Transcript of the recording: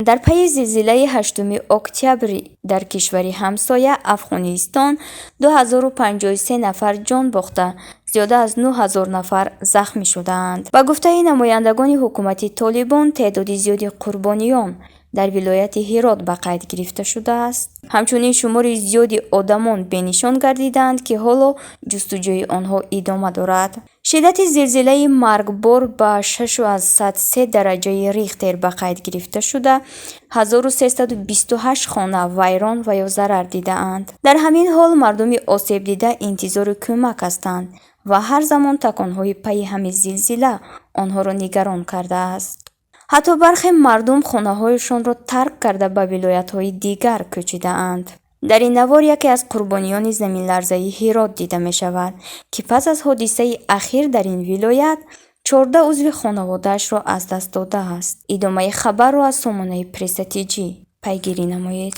Дар пайи зилзилаи 8 октябр дар кишвари ҳамсоя Афғонистон 2053 нафар ҷон бохта, зиёда аз 9000 нафар захмӣ шудаанд. Ба гуфтаи намояндагони ҳукумати Толибон, теъдоди зиёди қурбониён дар вилояти Ҳирот ба қайд гирифта шудааст. Ҳамчунин шумори зиёди одамон бенишон гардидаанд, ки ҳоло ҷустуҷӯи онҳо идома дорад. Шиддати зилзилаи маргбор ба 6,3 дараҷаи Рихтер ба қайд гирифта шуда, 1328 хона вайрон ва ё зарар дидаанд. Дар ҳамин ҳол мардуми осебдида интизори кӯмак ҳастанд ва ҳар замон таконҳои пайи ҳами зилзила онҳоро нигарон кардааст. Ҳатто бархе мардум хонаҳояшонро тарк карда, ба вилоятҳои дигар кӯчидаанд. Дар ин навор яке аз қурбониёни заминларзаи Ҳирот дида мешавад, ки пас аз ҳодисаи ахир дар ин вилоят 14 узви хонаводаашро аз даст додааст. Идомаи хабарро аз сомонаи Пресса ТЖ пайгирӣ намоед.